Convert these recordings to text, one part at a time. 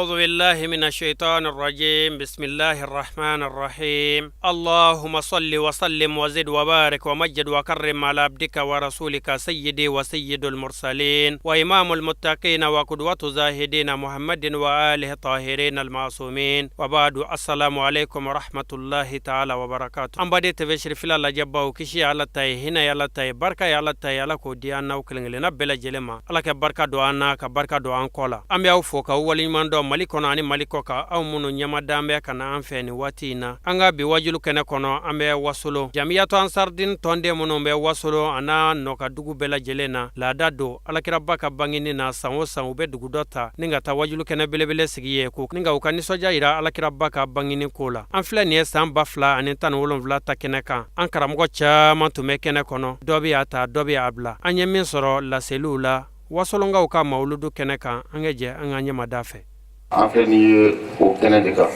أعوذ بالله من الشيطان الرجيم. بسم الله الرحمن الرحيم. اللهم صل وسلم وزد وبارك ومجد وكرم على عبدك ورسولك سيدي وسيد المرسلين وإمام المتقين وقدوة زاهدين محمد وآله الطاهرين المعصومين، وبعد، السلام عليكم ورحمة الله تعالى وبركاته. An baden TV Sirifila lajɛbaw, kisi Ala ta ye, hinɛ Ala ta ye, barika ye Ala ta ye, Ala k'o di an n'aw kelen kelenna bɛɛ lajɛlen ma. Ala ka barika don an na, ka barika don an kɔ la. An bɛ aw fo k'aw waleɲuman dɔn Mali kɔnɔ ani Mali kɔ kan, aw minnu ɲɛmadan bɛ ka na an fɛ nin waati in na. An ka bi wajulu kɛnɛ kɔnɔ, an bɛ Wasolo. Jamiyatu Ansardin tɔnden minnu bɛ Wasolo a n'a nɔkadugu bɛɛ lajɛlen na, laada don Alakiraba ka bangeni na, san o san u bɛ dugu dɔ ta ni ka taa wajulu kɛnɛ belebele sigi ye ko ni ka u ka nisɔndiya yira Alakiraba ka bangeni ko la. An filɛ nin ye san 2017 ta kɛnɛ kan. An karamɔgɔ caman tun bɛ kɛnɛ kɔnɔ, dɔ bɛ a ta, dɔ bɛ a bila. An ye min sɔrɔ laseliw la Wasolonkaw ka mawuludu kɛnɛ kan, an ka jɛ an ka ɲɛmada fɛ. An filɛ nin ye o kɛnɛ de kan.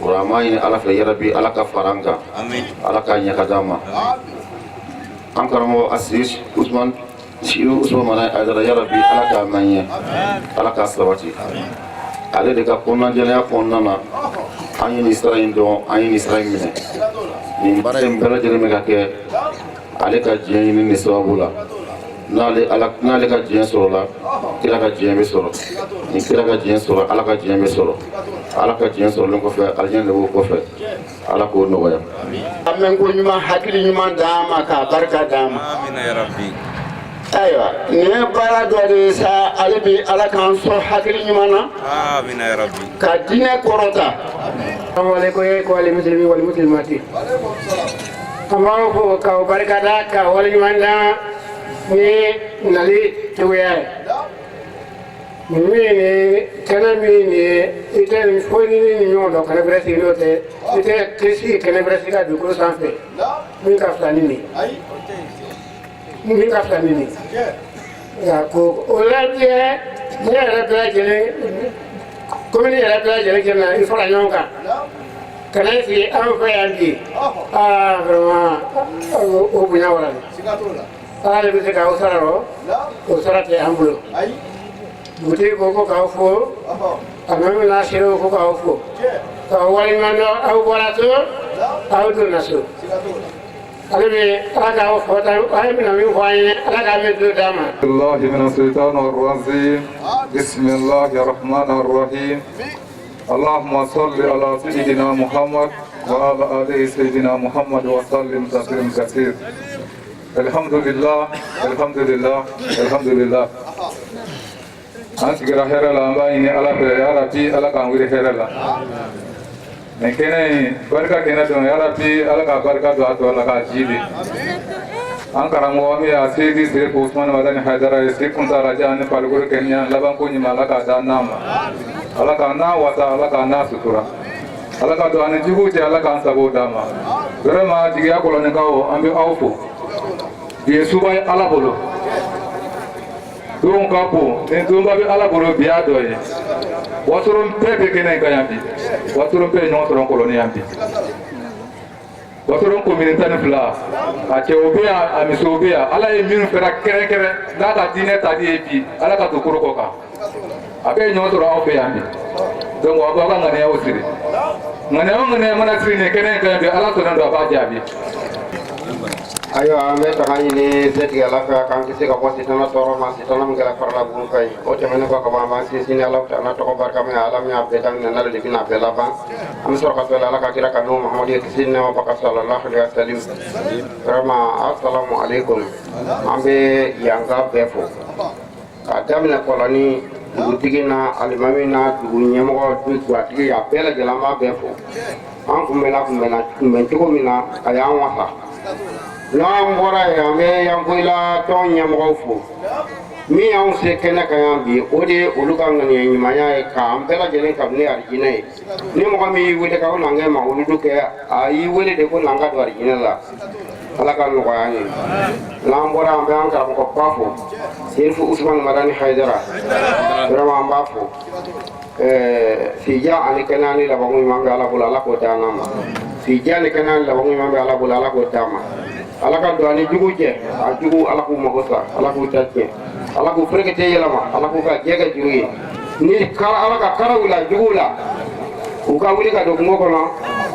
O an b'a ɲini Ala fɛ, yarabi, Ala ka fara an kan, Ala k'a ɲɛ ka d'an ma. An karamɔgɔ Asisi Usman Siru Usman Mana Ayidara, yarabi, Ala k'a mɛn ɲɛ, Ala k'a sabati. Ale de ka kɔnɔnajɛlenya kɔnɔna na, an ye nin sira in dɔn, an ye nin sira in minɛ. Nin baara in bɛɛ lajɛlen bɛ ka kɛ ale ka diɲɛ ɲini nin sababu la. N'ale Ala, n'ale ka diɲɛ sɔrɔla, kira ka diɲɛ bɛ sɔrɔ. Ni kira ka diɲɛ sɔrɔ, Ala ka diɲɛ bɛ sɔrɔ. Ala ka diɲɛ sɔrɔlen kɔfɛ, alijinɛ de b'o kɔfɛ. Ala k'o nɔgɔya. A mɛn ko ɲuman, hakili ɲuman d'an ma, k'a barika d'an ma. Amina ya Rabbi. Ayiwa, nin ye baara dɔ de ye sa. Ale bi Ala k'an sɔn hakili ɲuman na Amina ya Rabbi. ka diinɛ kɔrɔta. السلام عليكم يا إخوة المسلمين والمسلمات. An b'aw fo k'aw barikada, ka waleɲuman da ni nali cogoya ye. Nin min ni kɛnɛ min ye, i tɛ nin foyi ni nin ɲɔgɔn dɔn kɛnɛ bɛrɛ sigi, n'o tɛ i tɛ kisi kɛnɛ bɛrɛ sigi ka dugukolo sanfɛ min ka fisa ni nin ye, min ka fisa ni nin ye. Nka ko o lajɛ, ne yɛrɛ bɛɛ lajɛlen, komini yɛrɛ bɛɛ lajɛlen kɛ na i fara ɲɔgɔn kan ka na sigi an fɛ yan bi, aa, vraiment, o bonya wara. Ala de bɛ se k'aw sara rɔ, o sara tɛ an bolo. Dugutigi ko ko k'aw fo, a mɛ n'a seerew ko k'aw fo, k'aw waleɲuman dɔn. Aw bɔra so, aw donna so. Ale bɛ Ala k'aw fɔ ta, a ye bɛna min fɔ an ye, Ala k'a mɛn tulo d'a ma. الله من الشيطان الرجيم. بسم الله الرحمن الرحيم. اللهم صل على سيدنا محمد وعلى آله سيدنا محمد وسلم تسليم كثير. الحمد لله، الحمد لله، الحمد لله. An sigira hɛrɛ la, an b'a ɲini Ala fɛ, ya Rabbi, Ala k'an wuli hɛrɛ la. Nin kɛnɛ in, barika kɛnɛ don. Ya Rabbi, Ala ka barika don a tɔ la k'a ji de. An karamɔgɔ min y'a seyidi Serifu Usumani Madani Hayidara ye, si kuntalajan ni farikolo kɛnɛya, labanko ɲuman, Ala k'a d'an n'a ma. Ala k'an n'a wasa, Ala k'an n'a sutura, Ala ka don an ni juguw cɛ, Ala k'an sago d'a ma. Vraiment, jigiya kɔlɔnikaw, an bɛ aw fo. Bi ye suba ye Ala bolo, don ka bon ni donba bɛ Ala bolo, bi y'a dɔ ye. Wasolon bɛɛ bɛ kɛnɛ in kan yan bi. Wasolon bɛɛ ye ɲɔgɔn sɔrɔ Kɔlɔni yan bi. Wasolon komini 12, a cɛw bɛ yan, a musow bɛ yan. Ala ye minnu fɛra kɛrɛnkɛrɛn n'a ka diinɛ tali ye bi, Ala ka dugukolo kɔ kan, a bɛɛ ye ɲɔgɔn sɔrɔ aw fɛ yan bi. Donc aw b'aw ka ŋaniyaw siri. Ŋaniya o ŋaniya mana siri nin kɛnɛ in kan yan bi, Ala sɔnnen don, a b'a jaabi. Ayiwa, an bɛ taga ɲini setigi Ala fɛ k'an kisi ka bɔ sitana tɔɔrɔ ma, sitana min kɛra farala bon fɛ ye. O tɛmɛnen kɔ ka bɔ, an b'an sinsin ni Ala ta tɔgɔ barika min ye, Ala min y'a bɛɛ daminɛ, n'ale de bɛna a bɛɛ laban. An bɛ sɔrɔ ka sɔli Ala ka kira kanu Mahamadu ye, kisi ni nɛɛma baka صلى الله عليه وسلم. Vraiment, assalamu alaikum. An bɛ yanka bɛɛ fo k'a daminɛ Kɔlɔni dugutigi na, alimami na, dugu ɲɛmɔgɔ, dugubatigi, a bɛɛ lajɛlen, an b'a bɛɛ fo. An kunbɛnna kunbɛnna kunbɛn cogo min na, a y'an wasa. N'an bɔra yen, an bɛ Yanfoyila tɔn ɲɛmɔgɔw fo. Min y'anw se kɛnɛ kan yan bi, o de ye olu ka ŋaniya ɲumanya ye k'an bɛɛ lajɛlen kabini arijinɛ ye. Ni mɔgɔ min y'i wele k'aw n'an kɛ mawuludu kɛ, a y'i wele de ko n'an ka don arijinɛ la. Ala ka nɔgɔya an ye. N'an bɔra, an bɛ an karamɔgɔba fo, Serifu Usumani Madani Hayidara. Vraiment, an b'a fo. Sija ani kɛnɛya ni labanko ɲuman bɛ Ala bolo, Ala k'o d'an ma. Sija ni kɛnɛya ni labanko ɲuman bɛ Ala bolo, Ala k'o d'an ma. Ala ka don ani jugu cɛ, a jugu, Ala k'u mago sa, Ala k'u ta tiɲɛ, Ala k'u ferekete yɛlɛma, Ala k'u ka jɛ kɛ juru ye. Ni Ala ka karaw la juguw la, u ka wuli ka don kungo kɔnɔ,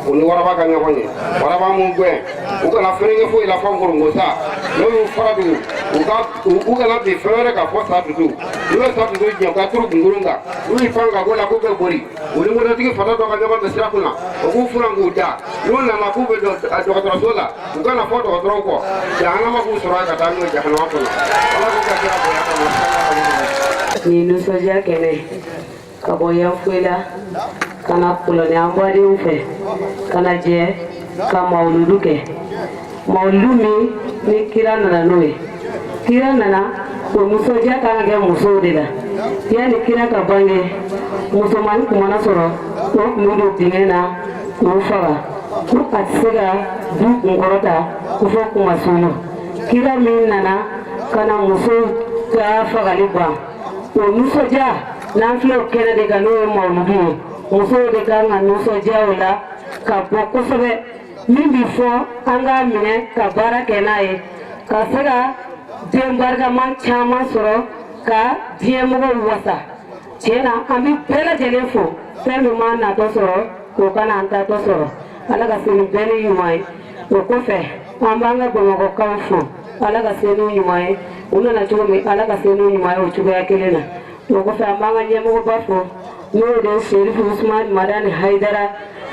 u ni waraba ka ɲɔgɔn ye, waraba mun gɛn, u kana fɛrɛnkɛ foyi la fɔ nkorongo sa. N'o y'u fara dugu, u ka u kana bin fɛn wɛrɛ kan fɔ sa dusu. N'u ye sa dusu jɛ, u ka turu kunkurun kan. N'u y'i pan ka bɔ la k'u bɛ bori, u ni mototigi fatɔ dɔ ka ɲɔgɔn bɛ sira kunna, u k'u furan k'u da. N'u nana k'u bɛ don dɔgɔtɔrɔso la, u kana fɔ dɔgɔtɔrɔw kɔ, jahanama k'u sɔrɔ ka taa n'u ye jahanama kɔnɔ. Ala k'u ka kira bonya kama. Nin nisɔndiya kɛnɛ ka bɔ Yanfolila ka na Kolɔni an badenw fɛ, ka na jɛ ka mawuludu kɛ, mawuludu min ni kira nana n'o ye. Kira nana, o nisɔndiya kan ka kɛ musow de la. Yanni kira ka bange, musomannin tun mana sɔrɔ, o tun bɛ don dingɛ na k'u faga, ko a tɛ se ka du kunkɔrɔta ko fo kunmasuli. Kira min nana ka na musow ka fagali ban, o nisɔndiya n'an filɛ o kɛnɛ de kan, n'o ye mawuludu ye, musow de kan ka nisɔndiya o la ka bɔ kosɛbɛ. Min bɛ fɔ, an k'a minɛ ka baara kɛ n'a ye, ka se ka den barikama caman sɔrɔ ka diɲɛmɔgɔw wasa. Tiɲɛ na, an bɛ bɛɛ lajɛlen fo. Fɛn min m'an natɔ sɔrɔ, k'o kana an tatɔ sɔrɔ. Ala ka se ni bɛɛ ni ɲuman ye. O kɔfɛ, an b'an ka Bamakɔkaw fo. Ala ka se n'u ɲuman ye. U nana cogo min, Ala ka se n'u ɲuman ye o cogoya kelen na. O kɔfɛ, an b'an ka ɲɛmɔgɔba fo, n'o de ye Serifu Usumani Madani Hayidara,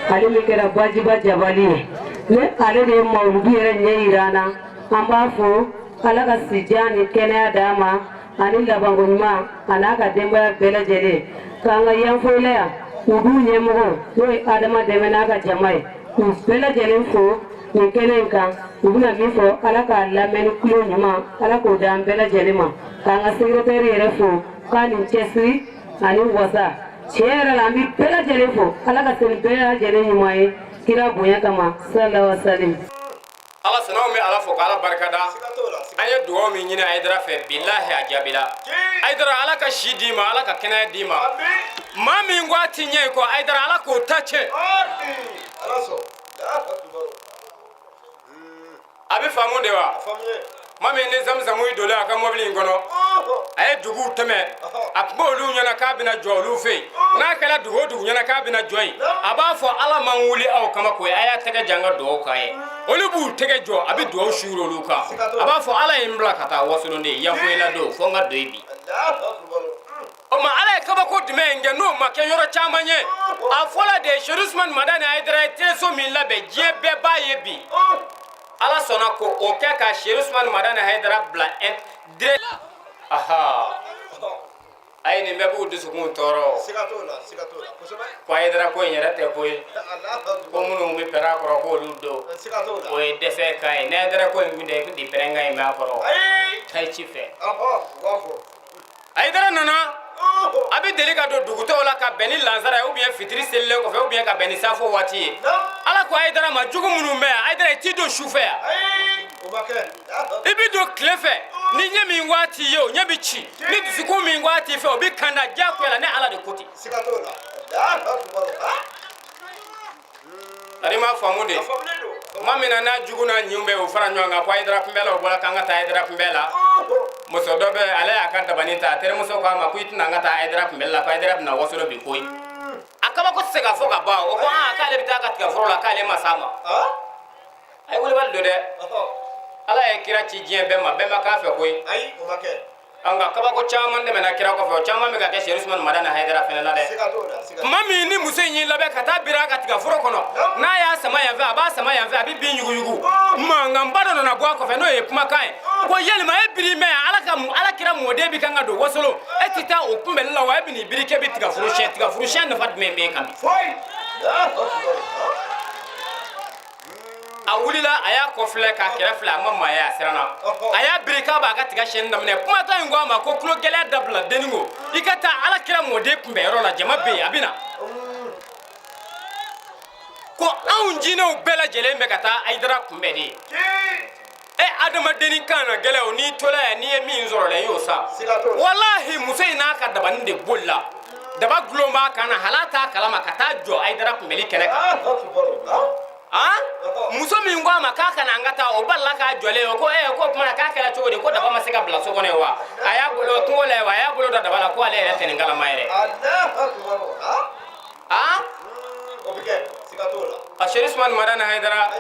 ale min kɛra bajiba jabali ye, ne ale de ye mawuludu yɛrɛ ɲɛ yira an na. An b'a fo, Ala ka sijan ni kɛnɛya d'a ma ani labanko ɲuman, a n'a ka denbaya bɛɛ lajɛlen. K'an ka Yanfolila yan, u b'u ɲɛmɔgɔ, n'o ye Adama Dɛmɛ n'a ka jama ye, k'u bɛɛ lajɛlen fo nin kɛnɛ in kan. U bɛna min fɔ, Ala k'a lamɛn ni tulo ɲuman, Ala k'o d'an bɛɛ lajɛlen ma. K'an ka secrétaire yɛrɛ fo k'a nin cɛsiri ani wasa. Tiɲɛ yɛrɛ la, an bɛ bɛɛ lajɛlen fo. Ala ka se ni bɛɛ lajɛlen ɲuman ye kira bonya kama, sallallahu alaihi wa sallam. Ala sanaw bɛ Ala fo k'Ala barikada. An ye dugawu min ɲini Hayidara fɛ, bilahi a jaabila. Hayidara, Ala ka si d'i ma, Ala ka kɛnɛya d'i ma. Maa min ko a ti ɲɛ i kɔ, Hayidara, Ala k'o ta tiɲɛ. A bɛ faamu de wa? Ma min ni zamuzamu yi donnen a ka mɔbili in kɔnɔ, a ye duguw tɛmɛ, a tun b'olu ɲɛna k'a bɛna jɔ olu fɛ yen. N'a kɛra dugu o dugu ɲɛna k'a bɛna jɔ yen, a b'a fɔ: "Ala man wuli aw kama koyi, a y'a tɛgɛ jan ka dugawu k'a ye." Olu b'u tɛgɛ jɔ, a bɛ dugawu suuru olu kan. A b'a fɔ: "Ala ye n bila ka taa wasolon de Yanfolila don, fo n ka don yen bi." O ma, Ala ye kabako jumɛn kɛ n'o ma kɛ yɔrɔ caman ye? A fɔla de, Serifu Usumani Madani Hayidara ye teleso min labɛn, diɲɛ bɛɛ b'a ye bi. Ala sɔnna ko o kɛ ka Serifu Usumani Madani Hayidara bila dire. Aha, a ye nin bɛɛ b'u dusukun tɔɔrɔ ko Hayidara ko in yɛrɛ tɛ koyi, ko minnu bɛ pɛrɛn a kɔrɔ, k'olu don, o ye dɛsɛ kan ye. Ni Hayidara ko in kun tɛ di, pɛrɛnkan in b'a kɔrɔ taa ci fɛ. Hayidara nana, a bɛ deli ka don dugutɔw la ka bɛn ni lansara ye, ou bien fitiri selilen kɔfɛ, ou bien ka bɛn ni safo waati ye. Ala ko Hayidara ma: "Jugu minnu bɛ yan, Hayidara, i t'i don su fɛ yan, i bɛ don tile fɛ. Ni ɲɛ min ko a t'i ye, o ɲɛ bɛ ci. Ni dusukun min ko a t'i fɛ, o bɛ kanda diyagoya la. Ne Ala de ko ten." Ari ma faamu de. Tuma min na n'a jugu n'a ɲinw bɛ o fara ɲɔgɔn kan ko Hayidara kunbɛ la, o bɔra k'an ka taa Hayidara kunbɛ la. Muso dɔ bɛ, ale y'a ka dabani ta. A terimuso ko a ma ko i tɛna an ka taa Hayidara kunbɛ la, ko Hayidara bɛna wasolo bi koyi. A kabako tɛ se ka fɔ ka ban. O ko aa, k'ale bɛ taa ka tigaforo la, k'ale ma s'a ma. A ye wulibali don dɛ. Ala ye kira ci diɲɛ bɛɛ ma, bɛɛ ma k'a fɛ koyi. Nka kabako caman tɛmɛna kira kɔfɛ, o caman bɛ ka kɛ Serifu Usumani Madani Hayidara fɛnɛ la dɛ. Tuma min ni muso in y'i labɛn ka taa biri a ka tigaforo kɔnɔ, n'a y'a sama yan fɛ, a b'a sama yan fɛ, a bɛ bin yuguyugu. Mankanba dɔ nana bɔ a kɔfɛ, n'o ye kumakan ye ko: "Yalima e biri mɛn yan, Ala ka Ala kira mɔden bi kan ka don wasolo, e tɛ taa o kunbɛnli la wa? E bɛ n'i biri k'e bɛ tigaforo siyɛn. Tigaforo siyɛn nafa jumɛn b'e kan bi?" A wulila, a y'a kɔfilɛ k'a kɛrɛ filɛ, a ma maa ye, a siranna. A y'a biri k'a b'a ka tiga siyɛnni daminɛ. Kumakan in ko a ma ko: "Tulo gɛlɛya dabila, denni ko i ka taa Ala kira mɔden kunbɛnyɔrɔ la, jama bɛ yen, a bɛ na." Ko anw jinɛw bɛɛ lajɛlen bɛ ka taa Hayidara kunbɛn de ye. E adamadenni kan na gɛlɛn o, n'i tola yan, n'i ye min sɔrɔ la, i y'o sa. Walahi, muso in n'a ka dabani de bolila, daba gulon b'a kan na, hal'a t'a kalama, ka taa jɔ Hayidara kunbɛli kɛnɛ kan. Han, muso min ko a ma k'a ka na an ka taa, o balila k'a jɔlen ye ko ee, ko tuma na k'a kɛra cogo di, ko daba ma se ka bila so kɔnɔ ye wa? A y'a bolo kungo la ye wa? A y'a bolo da daba la ko ale yɛrɛ tɛ nin kalama yɛrɛ. Han, a Seri Usumani Madani Hayidara,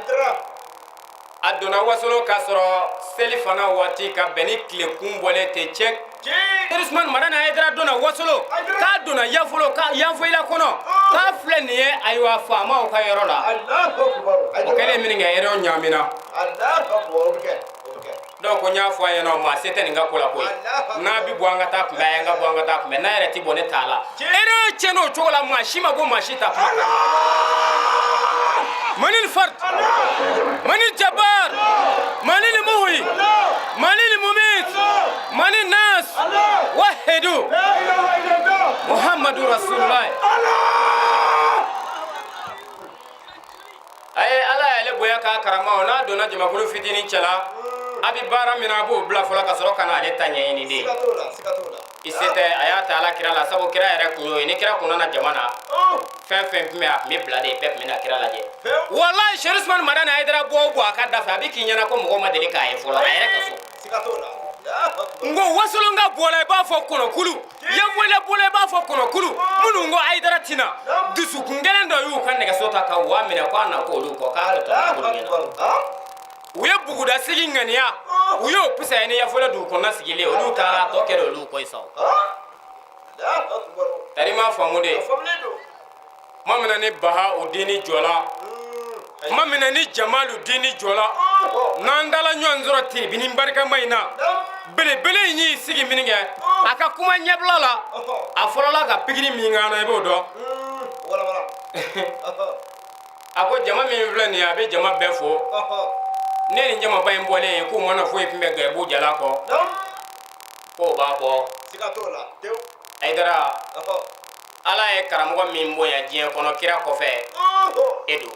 a donna Wasolo k'a sɔrɔ seli fana waati ka bɛn ni tile kun bɔlen tɛ cɛ. Seri Usumani Madani Hayidara donna Wasolo, k'a donna Yafolo ka Yanfoyila kɔnɔ, k'a filɛ nin ye, ayiwa, faamaw ka yɔrɔ la. O kɛlen min kɛ, yɛrɛw ɲaamina. Donc ko n y'a fɔ a ɲɛna, maa se tɛ nin ka ko la koyi. N'a bi bɔ, an ka taa kunbɛn, a ye n ka bɔ, an ka taa kunbɛn. N'a yɛrɛ ti bɔ, ne t'a la. Erreur tiɲɛna o cogo la, maa si ma bɔ, maa si ta kuma kan. Manil fard, manil jabbar, manil muhyi, manil mumit, manil nas, wahidu Muhammadu Rasulullah. A ye Ala y'ale bonya k'a karama o n'a donna jamakulu fitinin cɛla, a bɛ baara min na, a b'o bila fɔlɔ ka sɔrɔ ka na ale ta ɲɛɲini de. I se tɛ, a y'a ta Ala kira la, sabu kira yɛrɛ kun y'o ye. Ni kira kun nana jama na, fɛn fɛn tun bɛ, a tun bɛ bila de, bɛɛ tun bɛ na kira lajɛ. Walayi, Seri Usumani Madani Hayidara bɔ o bɔ a ka da fɛ, a bɛ k'i ɲɛna ko mɔgɔ ma deli k'a ye fɔlɔ a yɛrɛ ka so. N ko Wasolonka bɔra i b'a fɔ kɔnɔkulu, Yanfoyila bɔra i b'a fɔ kɔnɔkulu. Minnu ko Hayidara tina, dusukun gɛlɛn dɔ y'u ka nɛgɛso ta ka wa minɛ k'a na k'olu kɔ k'a tɔ ɲɛna. U ye buguda sigi ŋaniya, u y'o fisaya ni Yanfoyila dugu kɔnɔna sigilen. Olu taara, tɔ kɛra olu kɔ ye sa. Tari ma faamu de. Tuma min na ni Baha o dini jɔla, tuma min na ni Jamalu dini jɔla, n'an dala ɲɔgɔn sɔrɔ tiribini barikama in na, belebele in y'i sigi min kɛ a ka kuma ɲɛbila la, a fɔlɔla ka pikiri min k'an na, i b'o dɔn. A ko jama min filɛ nin ye, a bɛ jama bɛɛ fo. Ne ni jamaba in bɔlen ye k'u mana foyi tun bɛ garibu jala kɔ, k'o b'a bɔ. Hayidara, Ala ye karamɔgɔ min bonya diɲɛ kɔnɔ kira kɔfɛ, e don.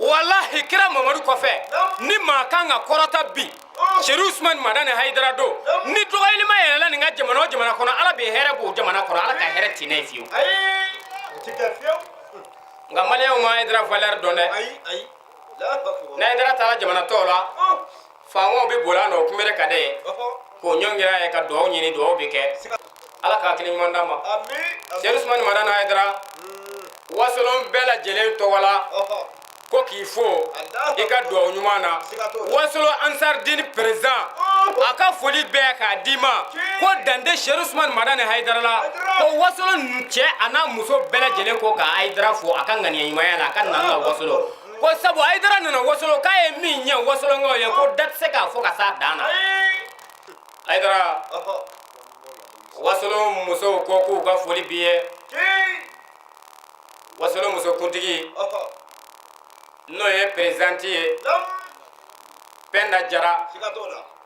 Walahi, kira Mamadu kɔfɛ, ni maa kan ka kɔrɔta bi, Seri Usumani Madani Hayidara don. Ni dɔgɔyilima yɛlɛla nin ka jamana o jamana kɔnɔ, Ala bɛ hɛrɛ b'o jamana kɔnɔ. Ala ka hɛrɛ tinɛ ye fiyewu. Nka maliyɛnw ma Hayidara valeur dɔn dɛ. Ni Hayidara taara jamana tɔw la, faamaw bɛ boli a nɔ, o kunbere ka de k'o ɲɔngiri a ye ka dugawu ɲini, dugawu bɛ kɛ. Ala ka hakili ɲuman d'a ma. Seri Usumani Madani Hayidara, Wasolon bɛɛ lajɛlen tɔgɔ la, ko k'i fo i ka dugawu ɲuman na. Wasolon Ansar Dini président, a ka foli bɛɛ k'a d'i ma ko dante Seri Usumani Madani Hayidara la, ko Wasolon cɛ a n'a muso bɛɛ lajɛlen ko ka Hayidara fo a ka ŋaniya ɲumanya la, a ka nali la Wasolon, ko sabu Hayidara nana Wasolon k'a ye min ɲɛ Wasolonkaw ye, ko da tɛ se k'a fɔ ka s'a dan na. Hayidara, Wasolon musow ko k'u ka foli b'i ye. Wasolon muso kuntigi, n'o ye présidente ye, Pɛnda Jara,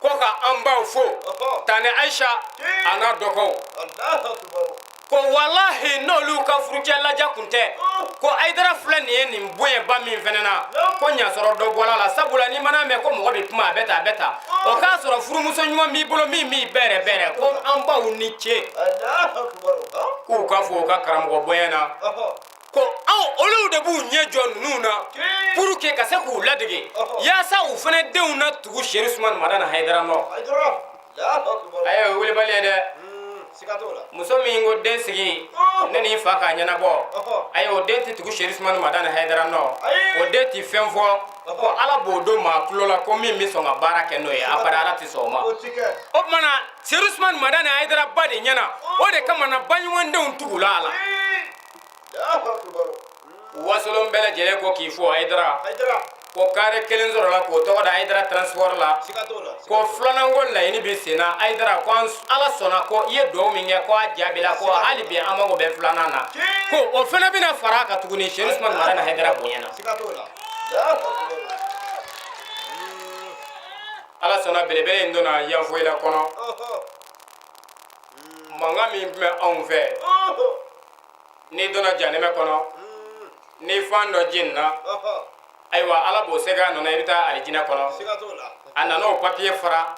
ko ka an baw fo, Tani Ayisa a n'a dɔgɔw, ko walahi n'olu ka furucɛ lajɛ kun tɛ, ko Hayidara filɛ nin ye nin bonyaba min fɛnɛ na, ko ɲasɔrɔ dɔ bɔla la. Sabula n'i mana mɛn ko mɔgɔ bɛ kuma, a bɛ tan, a bɛ tan, o k'a sɔrɔ furumuso ɲuman b'i bolo min b'i bɛrɛ bɛrɛ. Ko an baw ni ce, k'u ka fo u ka karamɔgɔ bonya na, ko anw olu de b'u ɲɛ jɔ ninnu na pour que ka se k'u ladege yaasa u fana denw na tugu Seri Usumani Madani Hayidara nɔ. A ye wulibali ye dɛ. Muso min ko den sigi ne ni fa k'a ɲɛnabɔ, ayi, o den tɛ tugu Seri Usumani Madani Hayidara nɔ. O den tɛ fɛn fɔ ko Ala b'o don maa tulo la ko min bɛ sɔn ka baara kɛ n'o ye abada, Ala tɛ sɔn o ma. O tuma na Seri Usumani Madani Hayidara ba de ɲɛna, o de kama na baɲumandenw tugula a la. Wasolon bɛɛ lajɛlen ko k'i fo Hayidara, ko kare kelen sɔrɔla k'o tɔgɔ da Hayidara transport la, ko filanan ko laɲini bɛ sen na. Hayidara, ko Ala sɔnna, ko i ye dugawu min kɛ, ko a jaabila, ko hali bi an mago bɛ filanan na, ko o fana bɛna fara a kan tuguni. Seri Usumani Madani Hayidara bonya na, Ala sɔnna, belebele in donna Yanfoyila kɔnɔ. Mankan min tun bɛ anw fɛ, n'i donna janɛmɛ kɔnɔ, ni fan dɔ jenina, ayiwa, Ala b'o segin a nɔ na, i bɛ taa alijinɛ kɔnɔ. A nana o papiye fara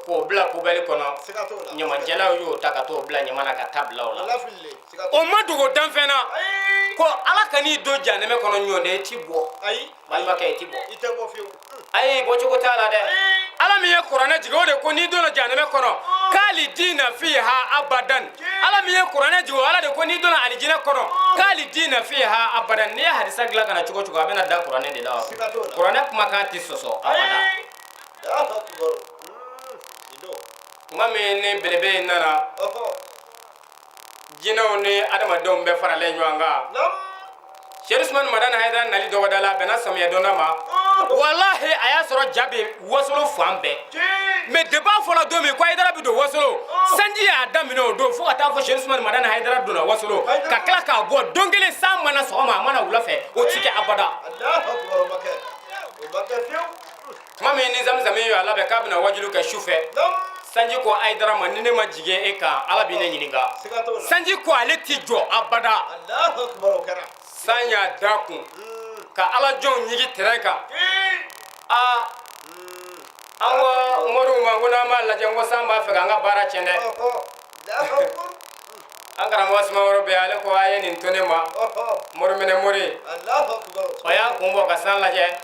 k'o bila poubelle kɔnɔ, ɲamajɛlaw y'o ta ka t'o bila ɲama na ka taa bila o la. O ma dogo danfɛn na. Ko Ala kan'i don janɛmɛ kɔnɔ ɲɔndɛ, i ti bɔ. Ayi. Balimakɛ, i ti bɔ. I tɛ bɔ fiyewu. Ayi, bɔcogo t'a la dɛ. Ala min ye kuranɛ jigin, o de ko n'i donna janɛmɛ kɔnɔ, khalidina fiha abadan. Ala min ye kuranɛ jigin, o Ala de ko n'i donna alijinɛ kɔnɔ, khalidina fiha abadan. N'i ye hadisa dilan ka na cogo cogo, a bɛna da kuranɛ de la wa. Kuranɛ kumakan tɛ sɔsɔ abada. Tuma min ni belebe in nana, jinɛw ni adamadenw bɛɛ faralen ɲɔgɔn kan, Sedu Usumani Madani Hayidara nali dɔgɔda la, a bɛnna samiyɛ donda ma. Walahi, a y'a sɔrɔ ja bɛ Wasolo fan bɛɛ. Mais depuis a fɔra don min ko Hayidara bɛ don Wasolo, sanji y'a daminɛ o don fo ka taa fɔ Sedu Usumani Madani Hayidara donna Wasolo, ka tila k'a bɔ don kelen, san mana sɔgɔma, a mana wula fɛ, o ti kɛ abada. Tuma min ni Zamizami y'a labɛn k'a bɛna wajulu kɛ su fɛ, sanji ko Hayidara ma, ni ne ma jigin e kan, Ala b'i ne ɲininka. Sanji ko ale ti jɔ abada. San y'a da kun ka ala jɔnw ɲigi terrain kan. Aa, an ko moriw ma ko n'an b'a lajɛ, n ko san b'a fɛ k'an ka baara tiɲɛ dɛ. An karamɔgɔ Sumaworo bɛ, ale ko a ye nin to ne ma, mori minɛ mori. O y'a kun bɔ ka san lajɛ.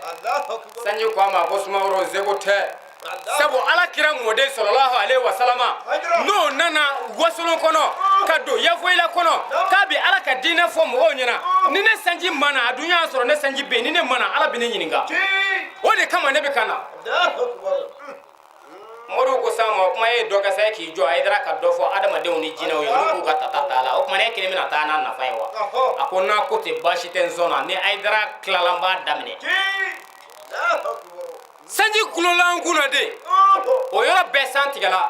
Sanji ko a ma ko Sumaworo, zego tɛ, sabu Ala kira mɔden sɔlɔlahu alaihi wa salama, n'o nana Wasolon kɔnɔ ka don Yafoyila kɔnɔ k'a bɛ Ala ka diinɛ fɔ mɔgɔw ɲɛna, ni ne sanji mana, a dun y'a sɔrɔ ne sanji bɛ yen, ni ne mana, Ala bɛ ne ɲininka. O de kama ne bɛ ka na. Moriw ko san ma, o kuma e ye dɔ kɛ sa, e k'i jɔ Hayidara ka dɔ fɔ adamadenw ni jinɛw ye, olu k'u ka tata t'a la, o kuma e kelen bɛna taa n'a nafa ye wa? A ko n'a ko tɛ baasi tɛ n sɔn na, ni Hayidara tilala n b'a daminɛ. Sanji kulola an kunna de, o yɔrɔ bɛɛ san tigɛla.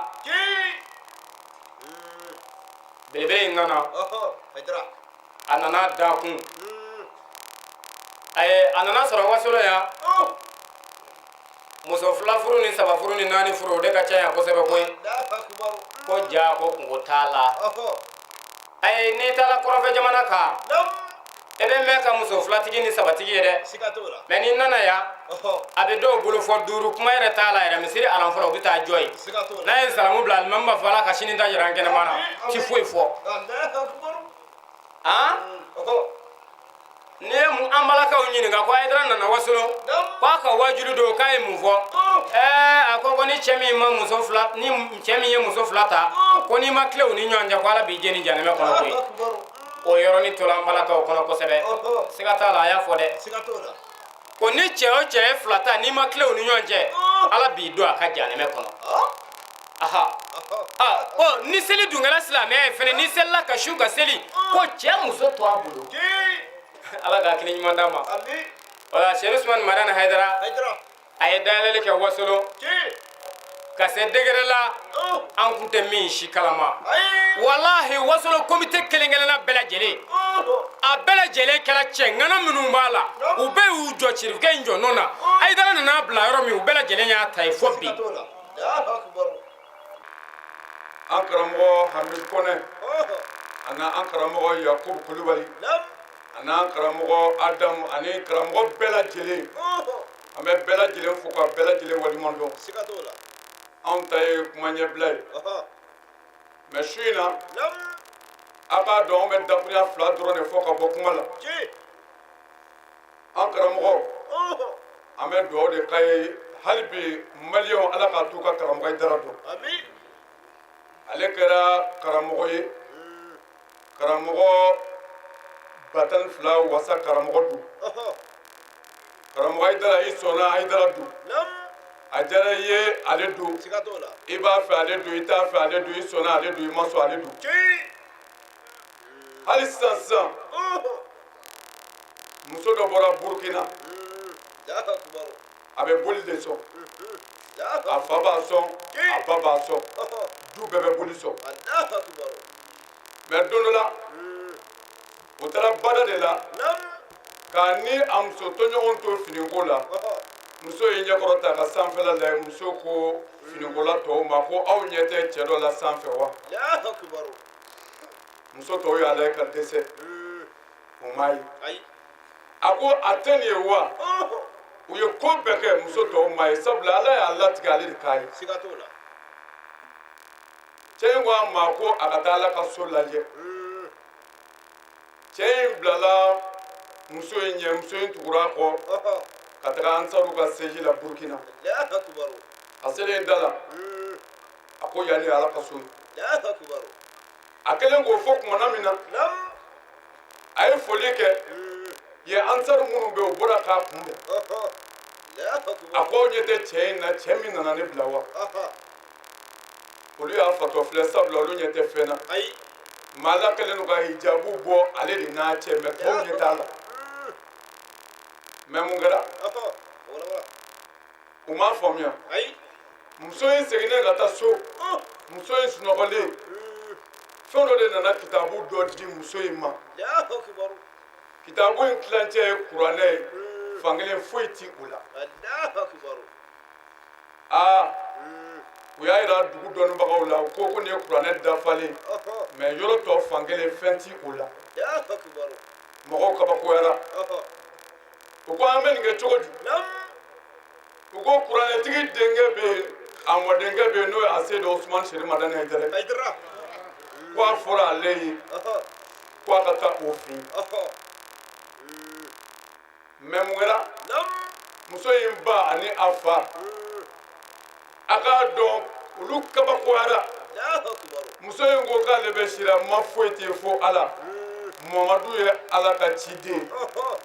Belebele in nana, a nana da kun, a nana sɔrɔ Wasolo yan, muso fila furu ni saba furu ni naani furu, o de ka ca yan kosɛbɛ koyi. Ko ja, ko kungo t'a la. Ayi, n'i taara kɔrɔfɛ jamana kan, e bɛ mɛn ka muso filatigi ni sabatigi ye dɛ. Mais n'i nana yan, a bɛ dɔw bolo fɔ duuru, kuma yɛrɛ t'a la yɛrɛ. Misiri alan fɔlɔ, u bɛ taa jɔ yen, n'a ye salamu bila, alimami b'a fɔ Ala ka sini ta jira an kɛnɛma na, ti foyi fɔ. Han, n'i ye an balakaw ɲininka ko Hayidara nana Wasolo k'a ka wajulu don, k'a ye mun fɔ? Ɛɛ, a ko ni cɛ min ma muso fila, ni cɛ min ye muso fila ta, ko n'i ma tile u ni ɲɔgɔn cɛ, ko Ala b'i jeni janɛmɛ kɔnɔ koyi. O yɔrɔnin tora an balakaw kɔnɔ kosɛbɛ. Siga t'a la, a y'a fɔ dɛ, ko ni cɛ o cɛ ye fila ta, n'i ma tile u ni ɲɔgɔn cɛ, Ala b'i don a ka janɛmɛ kɔnɔ. Aha, ɔ, ni seli dun kɛra silamɛya ye fɛnɛ, ni selila ka su ka seli, ko cɛ muso to a bolo. Ala ka hakili ɲuman d'a ma. Wala Sedu Usumani Madani Hayidara, a ye dayɛlɛli kɛ Wasolo ka se degré la an kun tɛ min si kalama. Walahi, Wasolo komite kelen kelenna bɛɛ lajɛlen, a bɛɛ lajɛlen kɛra cɛ ŋana minnu b'a la, u bɛɛ y'u jɔ sirifukɛ in jɔ nɔ na. Hayidara nana bila yɔrɔ min, u bɛɛ lajɛlen y'a ta yen fo bi. An karamɔgɔ Hamid Kɔnɛ, ani an karamɔgɔ Yakubu Kulubali, ani an karamɔgɔ Adamu, ani karamɔgɔ bɛɛ lajɛlen, an bɛ bɛɛ lajɛlen fo ka bɛɛ lajɛlen waleɲuman dɔn. Anw ta ye kuma ɲɛbila ye, mais su in na, a k'a dɔn, anw bɛ dakurunya fila dɔrɔn de fɔ ka bɔ kuma la. An karamɔgɔ, an bɛ dugawu de k'a ye hali bi. Maliyɛnw, Ala k'a t'u ka karamɔgɔ Hayidara dɔn. Ale kɛra karamɔgɔ ye, karamɔgɔ 120 wasa karamɔgɔ don. Karamɔgɔ Hayidara, i sɔnna Hayidara don, a diyara i ye ale don, i b'a fɛ ale don, i t'a fɛ ale don, i sɔnna ale don, i ma sɔn ale don. Hali sisan sisan, muso dɔ bɔra Burukina, a bɛ boli de sɔn. A fa b'a sɔn, a ba b'a sɔn, du bɛɛ bɛ boli sɔn. Mais don dɔ la, u taara bada de la k'a ni a muso tɔɲɔgɔn to finiko la. Muso ye ɲɛkɔrɔ ta ka sanfɛla lajɛ. Muso ko finikola tɔw ma ko aw ɲɛ tɛ cɛ dɔ la sanfɛ wa? Muso tɔw y'a lajɛ ka dɛsɛ, o m'a ye. A ko a tɛ nin ye wa? U ye ko bɛɛ kɛ, muso tɔw m'a ye, sabula Ala y'a latigɛ ale de k'a ye. Cɛ in ko a ma ko a ka taa Ala ka so lajɛ. Cɛ in bilala muso in ɲɛ, muso in tugura a kɔ ka taga ansaru ka siège la Burukina. A selen da la, a ko yan ye Ala ka so ye. A kɛlen k'o fɔ kumana min na, a ye foli kɛ yen. Ansaru minnu bɛ, o bɔra k'a kunbɛn. A ko aw ɲɛ tɛ cɛ in na, cɛ min nana ne bila wa? Olu y'a fatɔ filɛ, sabula olu ɲɛ tɛ fɛn na. Maa Ala kɛlen don ka hijabu bɔ ale de n'a cɛ, mɛ tɔw ɲɛ t'a la. Mɛ mun kɛra? U m'a faamuya. Muso in seginnen ka taa so, muso in sunɔgɔlen, fɛn dɔ de nana kitabu dɔ di muso in ma. Kitabu in tilancɛ ye kuranɛ ye, fankelen foyi ti o la. Aa, u y'a yira dugu dɔnnibagaw la, u ko ko nin ye kuranɛ dafalen, mɛ yɔrɔ tɔ fankelen fɛn ti o la. Mɔgɔw kabakoyara, u ko an bɛ nin kɛ cogo di? U ko kuranɛtigi denkɛ bɛ yen, a mɔdenkɛ bɛ yen, n'o ye Asedu Usumani Seri Madani Hayidara, ko a fɔra ale ye ko a ka taa o fɛ yen. Mɛ mun kɛra? Muso in ba ani a fa, a k'a dɔn, olu kabakoyara. Muso in ko k'ale bɛ sira ma foyi tɛ fo Ala, Mamadu ye Ala ka ciden,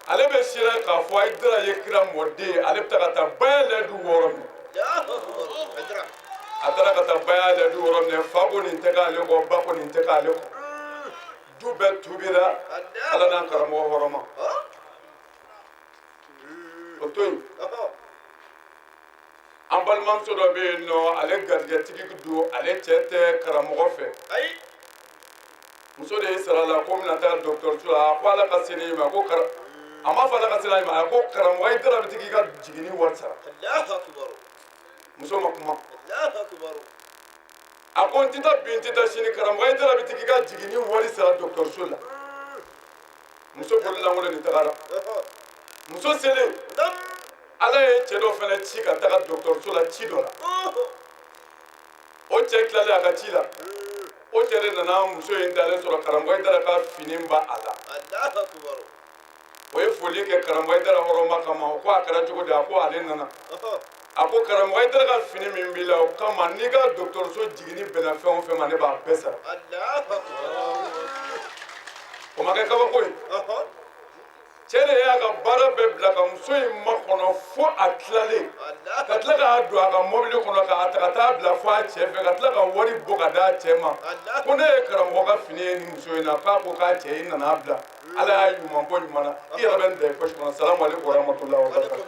ale bɛ sira k'a fɔ Hayidara ye kira mɔden ye. Ale bɛ taa ka taa baya lɛdu 6 minɛ. A taara ka taa baya lɛdu 6 minɛ. Fa ko nin tɛ k'ale kɔ, ba ko nin tɛ k'ale kɔ. Du bɛɛ tubira Ala n'an karamɔgɔ hɔrɔma. O to yen, an balimamuso dɔ bɛ yen nɔ, ale garijɛtigi don, ale cɛ tɛ karamɔgɔ fɛ. Muso de y'i sara la ko bɛna taa dɔgɔtɔrɔso la. A ko Ala ka se ne ma ko a m'a fɔ Ala ka se ne ma, a ko karamɔgɔ Hayidara bɛ tigi ka jiginni wari sara. Muso ma kuma. A ko n tɛ taa bi, n tɛ taa sini, karamɔgɔ Hayidara bɛ tigi ka jiginni wari sara dɔgɔtɔrɔso la. Muso bololankolon de tagara. Muso selen, Ala ye cɛ dɔ fana ci ka taga dɔgɔtɔrɔso la ci dɔ la. O cɛ tilalen a ka ci la, o cɛ de nana muso in dalen sɔrɔ, karamɔgɔ Hayidara ka fini ba a la. O ye foli kɛ karamɔgɔ Hayidara hɔrɔma kama. O ko a kɛra cogo di? A ko ale nana. A ko karamɔgɔ Hayidara ka fini min b'i la, o kama n'i ka dɔgɔtɔrɔso jiginni bɛnna fɛn o fɛn ma, ne b'a bɛɛ sara. O ma kɛ kabako ye. Cɛ de y'a ka baara bɛɛ bila ka muso in makɔnɔ fo a tilalen, ka tila k'a don a ka mɔbili kɔnɔ k'a ta ka taa bila fo a cɛ fɛ, ka tila ka wari bɔ ka d'a cɛ ma. Ko ne ye karamɔgɔ ka fini ye nin muso in na, k'a ko k'a cɛ i nana bila, Ala y'a ɲuman bɔ ɲuman na, i yɛrɛ bɛ nin da i poche kɔnɔ. Salamu aleykum wa rahmatulahi wa barakatuh.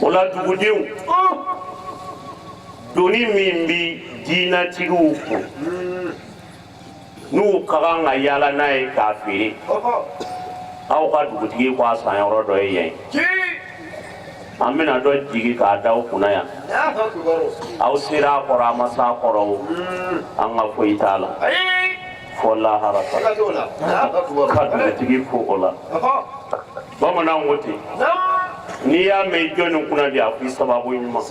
O la dugudenw, doni min bi diinatigiw kun, n'u ka kan ka yaala n'a ye k'a feere, aw ka dugutigi ko a san yɔrɔ dɔ ye yan ye. An bɛna dɔ jigi k'a da aw kunna yan. Aw sera a kɔrɔ, a ma s'a kɔrɔ o, an ka foyi t'a la fɔ lahara ta ka dugutigi fo o la. Bamananw ko ten, n'i y'a mɛn jɔnni kunna di, a fɔ i sababu ɲuman.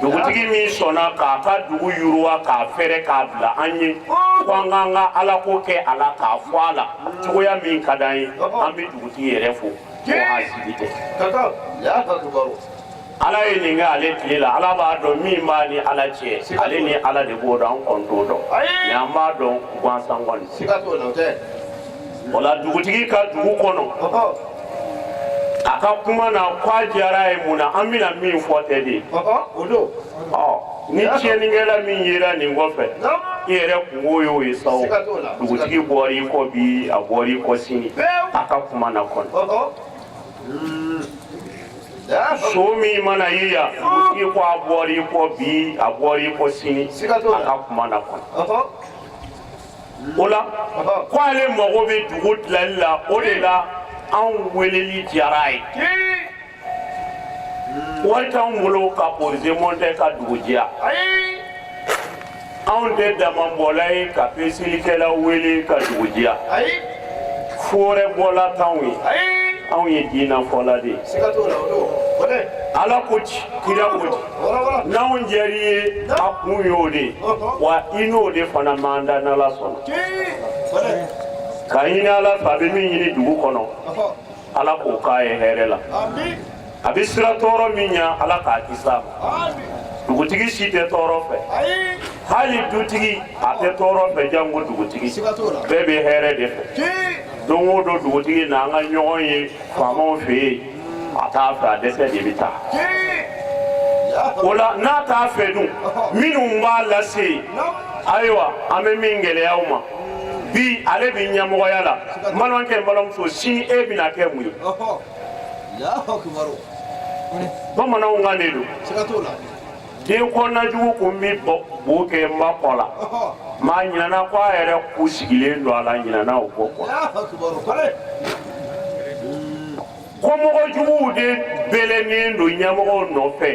Dugutigi min sɔnna k'a ka dugu yiriwa, k'a fɛrɛ, k'a bila an ye ko an k'an ka alako kɛ a la, k'a fɔ a la cogoya min ka d'an ye, an bɛ dugutigi yɛrɛ fo ko hasidi tɛ. Ala ye nin kɛ ale tile la. Ala b'a dɔn min b'a ni Ala cɛ, ale ni Ala de b'o dɔn, an kɔni t'o dɔn, mɛ an b'a dɔn gansan kɔni. O la dugutigi ka dugu kɔnɔ, a ka kuma na ko a diyara ye mun na, an bɛna min fɔ tɛ de. Ɔ ni tiɲɛnikɛla min yera nin kɔfɛ, i yɛrɛ kungo y'o ye sa. O dugutigi bɔra i kɔ bi, a bɔra i kɔ sini, a ka kuma na kɔni. So min mana ye yan, dugutigi ko a bɔra i kɔ bi, a bɔra i kɔ sini, a ka kuma na kɔni. O la ko ale mago bɛ dugu dilali la, o de la anw weleli diyara a ye. Wari t'anw bolo ka projet monter ka dugu diya. Anw tɛ damanbɔla ye ka peselikɛla wele ka dugu diya. Forɛ bɔla t'anw ye, anw ye diinafɔla de ye. Ala ko ci, kira ko ci, n'anw diyar'i ye, a kun y'o de ye, wa i n'o de fana m'an da n'Ala sɔnna. K'a ɲini Ala fɛ, a bɛ min ɲini dugu kɔnɔ, Ala k'o k'a ye hɛrɛ la. A bɛ siran tɔɔrɔ min ɲɛ, Ala k'a kisi a ma. Dugutigi si tɛ tɔɔrɔ fɛ, hali dutigi a tɛ tɔɔrɔ fɛ, janko dugutigi. Bɛɛ bɛ hɛrɛ de fɛ. Don o don dugutigi n'an ka ɲɔgɔn ye faamaw fɛ yen, a t'a fɛ, a dɛsɛ de bɛ taa. O la n'a t'a fɛ dun, minnu b'a lase yen, ayiwa, an bɛ min gɛlɛya aw ma bi, ale bɛ ɲɛmɔgɔya la. N balimakɛ, n balimamuso, sini e bɛna kɛ mun ye? Bamananw kan de don, den kɔnɔnajugu kun bɛ bo kɛ n ba kɔ la, maa ɲinana ko a yɛrɛ ku sigilen don a la, ɲinana o kɔ kɔ. Kɔmɔgɔ juguw de bɛlɛnnen don ɲɛmɔgɔw nɔfɛ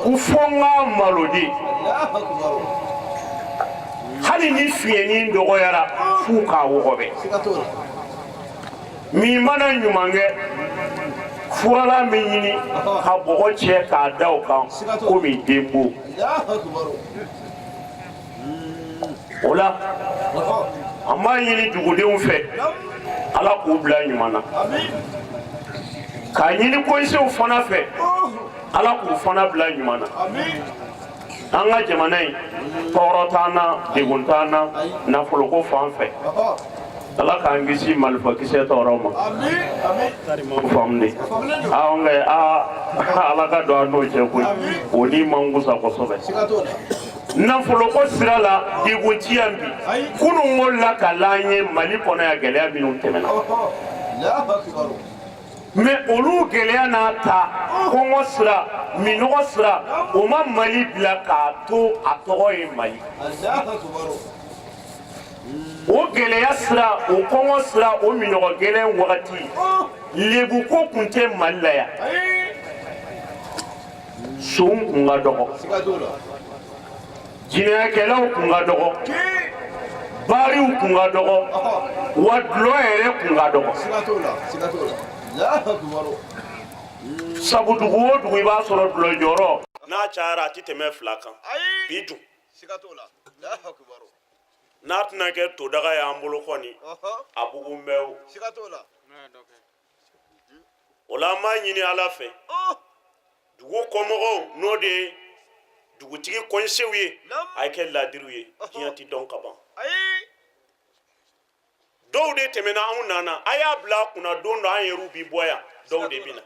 ko fo n ka malo de, hali ni fiɲɛnin dɔgɔyara f'u k'a wɔgɔbɛ. Min mana ɲuman kɛ, furalan bɛ ɲini ka bɔgɔ cɛ k'a da o kan komi denbo. O la an b'a ɲini dugudenw fɛ, Ala k'u bila ɲuman na, k'a ɲini conseillers fana fɛ, Ala k'u fana bila ɲuman na. An ka jamana in, tɔɔrɔ t'an na, degun t'an na nafoloko fan fɛ. Ala k'an kisi malifakisɛ tɔɔrɔ ma. Faamu de anw kɛ aa, Ala ka don an n'o cɛ koyi, o ni man kusa kosɛbɛ. Nafoloko sira la, degun ti yan bi. Kunun ko la ka l'an ye Mali kɔnɔ yan, gɛlɛya minnu tɛmɛna, mais olu gɛlɛya n'a ta, kɔngɔ sira, minɔgɔ sira, o ma Mali bila k'a to a tɔgɔ ye Mali. O gɛlɛya sira, o kɔngɔ sira, o minɔgɔ gɛlɛn wagati, lebuko kun tɛ Mali la yan. Sonw kun ka dɔgɔ, jinɛyakɛlaw kun ka dɔgɔ, bariw kun ka dɔgɔ, wa dulɔ yɛrɛ kun ka dɔgɔ. Sabu dugu o dugu, i b'a sɔrɔ dulɔ jɔyɔrɔ n'a cayara, a tɛ tɛmɛ 2 kan. Bi dun, n'a tɛna kɛ todaga y'an bolo kɔni, a bugun bɛ o. O la an b'a ɲini Ala fɛ, dugu kɔmɔgɔw, n'o de ye dugutigi conseillers ye, a ye kɛ ladiriw ye. Diɲɛ ti dɔn ka ban. Dɔw de tɛmɛna, anw nana. A y'a bila a kunna, don dɔ an yɛrɛw bi bɔ yan, dɔw de bɛ na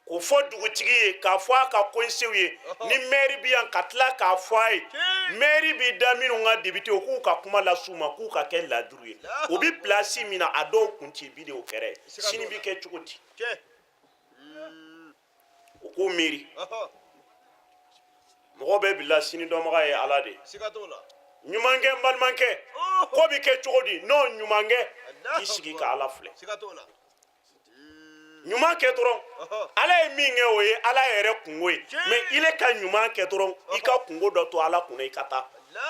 k'o fɔ dugutigi ye, k'a fɔ a ka conseillers ye, ni maire bi yan, ka tila k'a fɔ a ye, maire bi da minnu ka député, o k'u ka kuma las'u ma, k'u ka kɛ ladiriw ye. O bi place min na, a dɔw kun ti bi de, o kɛra ye, sini bi kɛ cogo di? O k'u miiri. Mɔgɔ bɛɛ bila sini dɔnbaga ye Ala de ye. Ɲumankɛ, n balimakɛ, ko bɛ kɛ cogo di? N'o ɲumankɛ, k'i sigi ka Ala filɛ, ɲuman kɛ dɔrɔn. Ala ye min kɛ, o ye Ala yɛrɛ kungo ye, mais ile ka ɲuman kɛ dɔrɔn, i ka kungo dɔ to Ala kunna, i ka taa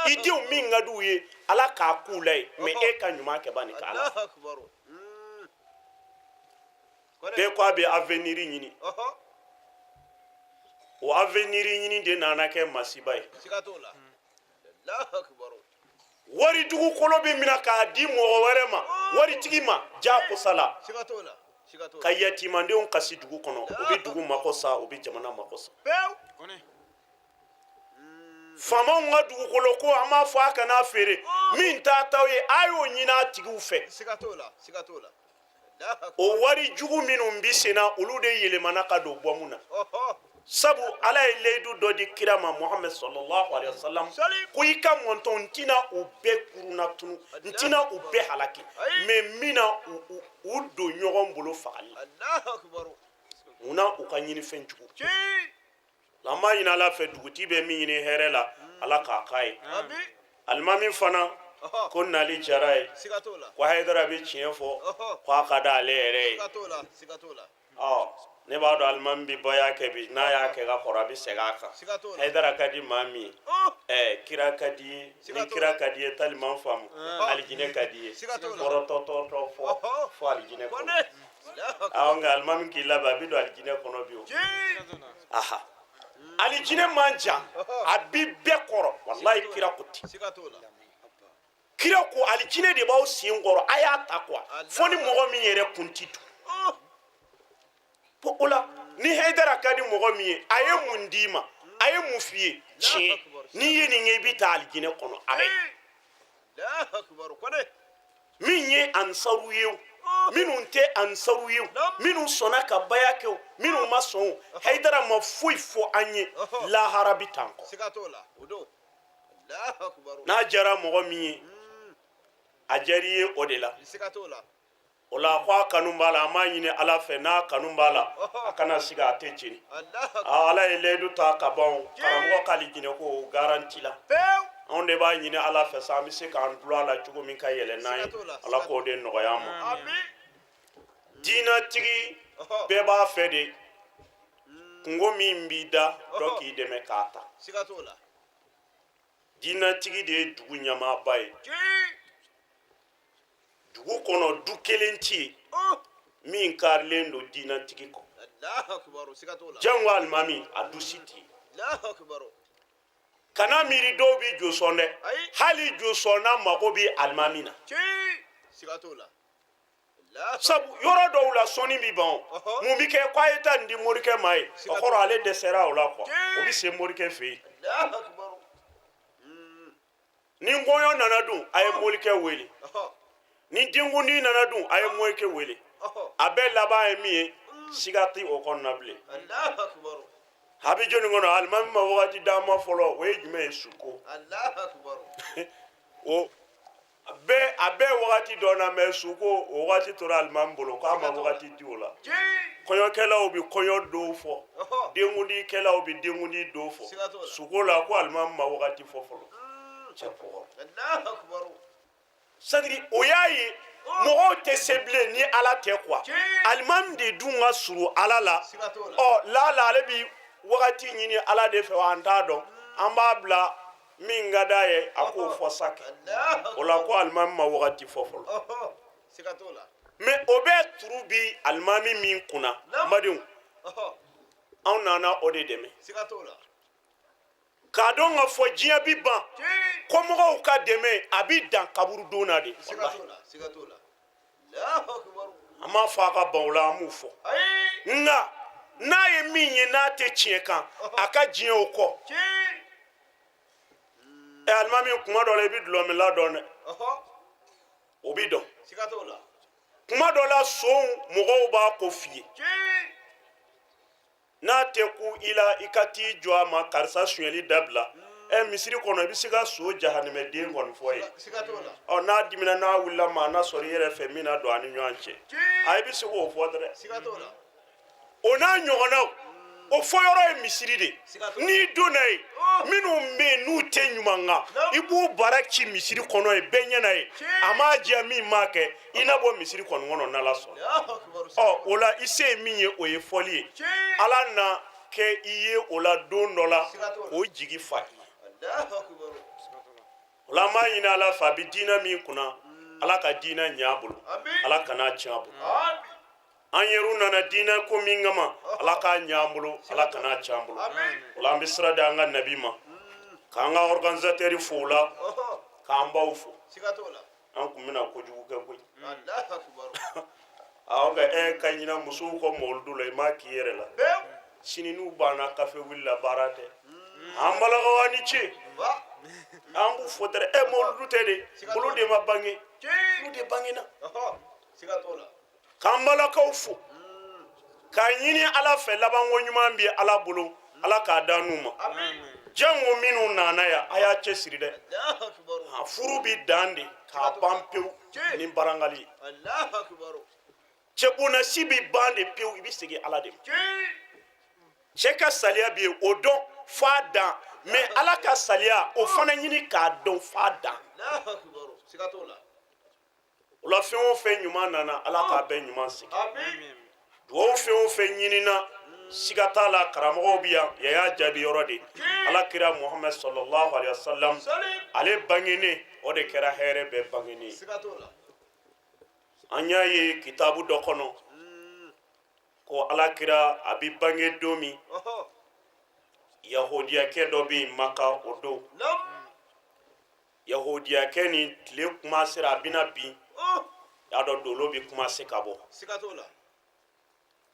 i denw min ka d'u ye, Ala k'a k'u la ye, mais e ka ɲuman kɛ bani ka Ala. Bɛɛ ko a bɛ avenir ɲini, o avenir ɲini de nana kɛ masiba ye. Wari dugukolo bɛ minɛ k'a di mɔgɔ wɛrɛ ma, waritigi ma, jagosa la, ka yatimadenw kasi dugu kɔnɔ. O bɛ dugu mako sa, o bɛ jamana mako sa. Faamaw ka dugukolo ko, an b'a fɔ a kana feere, min t'a taw ye, a y'o ɲini a tigiw fɛ. O wari jugu minnu bɛ sen na, olu de yɛlɛmana ka don bɔmu na. Sabu Ala ye layidu dɔ di kira ma Muhamɛd sallallahu alaihi wasallam, ko i ka mantɔn n tɛna u bɛɛ kurunna tunu, n tɛna u bɛɛ halaki, mais n bɛna u don ɲɔgɔn bolo fagali la. Munna u ka ɲinifɛn jugu? An b'a ɲini Ala fɛ, dugutigi bɛ min ɲini hɛrɛ la, Ala k'a k'a ye. Alimami fana ko nali diyara ye, ko Hayidara bɛ tiɲɛ fɔ, ko a ka d'ale yɛrɛ ye. Ɔ, ne b'a dɔn alimami bɛ baya kɛ bi, n'a y'a kɛ ka kɔrɔ, a bɛ segin a kan. Hayidara ka di maa min ye, ɛ kira ka di ye, ni kira ka di ye, taliman faamu, alijinɛ ka di ye, kɔrɔtɔtɔtɔ fɔ fɔ alijinɛ kɔnɔ. Awɔ, nka alimami k'i labɛn, a bɛ don alijinɛ kɔnɔ bi o. Aha, alijinɛ man jan, a bi bɛɛ kɔrɔ, walayi kira ko ten. Kira ko alijinɛ de b'aw sen kɔrɔ, a y'a ta quoi, fo ni mɔgɔ min yɛrɛ kun ti dun. O la ni Hayidara ka di mɔgɔ min ye, a ye mun d'i ma, a ye mun f'i ye? Tiɲɛ, n'i ye nin kɛ, i bɛ taa alijinɛ kɔnɔ. A bɛ min ye ansaru ye o, minnu tɛ ansaru ye o, minnu sɔnna ka baya kɛ o, minnu ma sɔn o, Hayidara ma foyi fɔ an ye, lahara bɛ tan kɔ. N'a diyara mɔgɔ min ye, a diyara i ye o de la. O la ko a kanu b'a la, an b'a ɲini Ala fɛ, n'a kanu b'a la, a kana sigi, a tɛ jeni. Ala ye layidu ta ka ban karamɔgɔ k'alijinɛ ko garanti la. Anw de b'a ɲini Ala fɛ sa, an bɛ se k'an dulon a la cogo min ka yɛlɛ n'an ye, Ala k'o de nɔgɔya an ma. Diinatigi bɛɛ b'a fɛ de kunko min b'i da, dɔ k'i dɛmɛ k'a ta. Diinatigi de ye dugu ɲɛmaaba ye. Dugu kɔnɔ du kelen tɛ yen min karilen don diinatigi kɔ. Jango alimami, a du si tɛ yen. Kana miiri dɔw bɛ josɔn dɛ, hali josɔnna mago bɛ alimami na. Sabu yɔrɔ dɔw la sɔnni bɛ ban, mun bɛ kɛ? Ko a ye taa nin di morikɛ ma ye, o kɔrɔ ale dɛsɛra o la quoi, o bɛ se morikɛ fɛ yen. Ni kɔɲɔ nana dun, a ye morikɛ wele. Ni denkundi nana dun, a ye morikɛ wele. A bɛɛ laban ye min ye, siga tɛ o kɔnɔna bilen. A bɛ jɔnni kɔnɔ? Alimami ma wagati d'an ma fɔlɔ. O ye jumɛn ye? Suko. O bɛɛ, a bɛɛ wagati dɔ na, mɛ suko o wagati tora alimami bolo, k'a ma wagati di o la. Kɔɲɔkɛlaw bɛ kɔɲɔ don fɔ, denkundikɛlaw bɛ denkundi don fɔ, suko la ko alimami ma wagati fɔ fɔlɔ. Cɛ kɔgɔ, c'est-à-dire o y'a ye mɔgɔw tɛ se bilen ni Ala tɛ quoi. Alimami de dun ka surun Ala la. Ɔ lala ale bi wagati ɲini Ala de fɛ wa, an t'a dɔn. An b'a bila min ka d'a ye, a k'o fɔ sa kɛ. O la ko alimami ma wagati fɔ fɔlɔ, mɛ o bɛɛ turu bi alimami min kunna. N badenw, anw nana o de dɛmɛ k'a dɔn k'a fɔ diɲɛ bi ban, kɔmɔgɔw ka dɛmɛ a bi dan kaburudon na de. An m'a fɔ a ka ban o la, an m'o fɔ, nka n'a ye min ye n'a tɛ tiɲɛ kan, a ka diɲɛ o kɔ. Ɛ alimami, kuma dɔ la i bɛ dulɔminla dɔn dɛ, o b'i dɔn. Kuma dɔ la son mɔgɔw b'a ko f'i ye, n'a tɛ ku i la, i ka t'i jɔ a ma, karisa sonyɛli dabila. Ɛ misiri kɔnɔ i bɛ se ka so jahanɛmɛden kɔni fɔ ye. Ɔ n'a dimina, n'a wulila, maa n'a sɔrɔ i yɛrɛ fɛ min na don a ni ɲɔgɔn cɛ, a i bɛ se k'o fɔ dɛ. O n'a ɲɔgɔnnaw, o fɔ yɔrɔ ye misiri de. N'i donna yen, minnu bɛ yen n'u tɛ ɲuman kan, i b'u bara ci misiri kɔnɔ yen, bɛɛ ɲɛna yen. A m'a diya min m'a kɛ, i n'a bɔ misiri kɔni kɔnɔ n'Ala sɔnna. Ɔ o la i se ye min ye, o ye fɔli ye. Ala na kɛ i ye o la don dɔ la k'o jigi fa i ye. O la an b'a ɲini Ala fɛ, a bɛ diinɛ min kunna, Ala ka diinɛ ɲɛ a bolo, Ala kan'a tiɲɛ a bolo. An yɛrɛw nana diinɛ ko min kama, Ala k'a ɲɛ an bolo, Ala kan'a tiɲɛ an bolo. O la an bɛ sira di an ka nabi ma, k'an ka organisateur fo o la, k'an baw fo. An tun bɛna kojugu kɛ koyi. Awɔ, ka e ka ɲina musow kɔ mawuludu la, i m'a k'i yɛrɛ la. Sini n'u banna kafe wuli la, baara tɛ. An balakaw, a ni ce. An b'u fo dɛrɛ. Ɛ mawuludu tɛ de, olu de ma bange, olu de bangena. K'an balakaw fo, k'a ɲini Ala fɛ, labanko ɲuman bɛ Ala bolo. Ala k'a d'an n'u ma. Jango minnu nana yan, a y'a cɛsiri dɛ. Furu bi dan de k'a ban pewu ni barangali ye. Cɛbonnasi bi ban de pewu, i bɛ segin Ala de ma. Cɛ ka saliya bɛ yen, o dɔn f'a dan, mais Ala ka saliya o fana ɲini k'a dɔn f'a dan. O la, fɛn o fɛn ɲuman nana, Ala k'a bɛɛ ɲuman segin. Dugawu fɛn o fɛn ɲinina, siga t'a la, karamɔgɔw bɛ yan, yan y'a jaabi yɔrɔ de. Ala kira Muhamad sallallahu alaihi wa sallam, ale bangenen, o de kɛra hɛrɛ bɛɛ bangenen ye. An y'a ye kitabu dɔ kɔnɔ ko Ala kira a bɛ bange don min, yahudiyakɛ dɔ bɛ yen Maka o don. Yahudiyakɛ ni tile kuma sera, a bɛna bin, y'a dɔn dolo bɛ kuma se ka bɔ.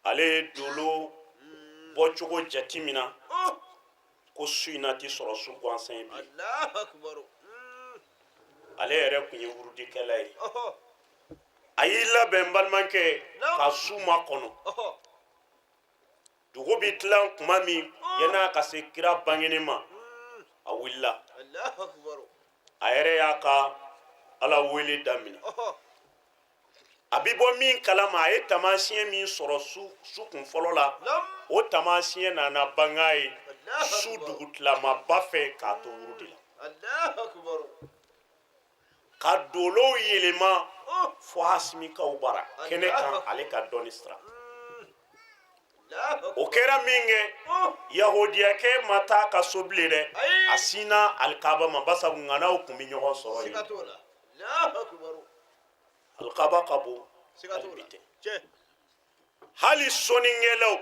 Ale ye dolo bɔcogo jate min na ko su in na tɛ sɔrɔ su gansan ye bi. Ale yɛrɛ tun ye wurudikɛla ye. A y'i labɛn, n balimakɛ, ka su makɔnɔ. Dugu bɛ tilan kuma min, yan'a ka se kira bangeni ma, a wulila, a yɛrɛ y'a ka Ala wele daminɛ. A bɛ bɔ min kalama, a ye taamasiyɛn min sɔrɔ su kun fɔlɔ la, o taamasiyɛn nana bang'a ye su dugutilamaba fɛ k'a to wurudi la, ka dolow yɛlɛma fo Hasimikaw bara kɛnɛ kan, ale ka dɔnni sira. O kɛra min kɛ, yahudiyakɛ ma taa ka so bilen dɛ, a sinna alikaba ma, basabu ŋanaw tun bɛ ɲɔgɔn sɔrɔ yen. Alikaba ka bon hali bi tɛ. Hali sɔnnikɛlaw,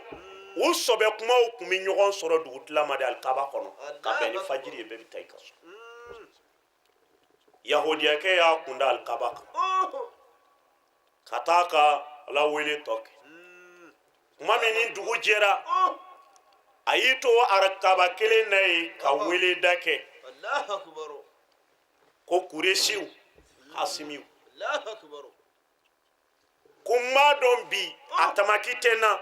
u sɔbɛ kumaw tun bɛ ɲɔgɔn sɔrɔ dugutilama de alikaba kɔnɔ, ka bɛn ni fajiri ye, bɛɛ bɛ taa i ka so. Yahudiyakɛ y'a kunda alikaba kan ka taa ka Ala wele tɔ kɛ. Tuma min ni dugu jɛra, a y'i to alikaba kelen na yen ka weleda kɛ ko Kuresiw, Hasimiw, ko n b'a dɔn bi a tamaki tɛ n na,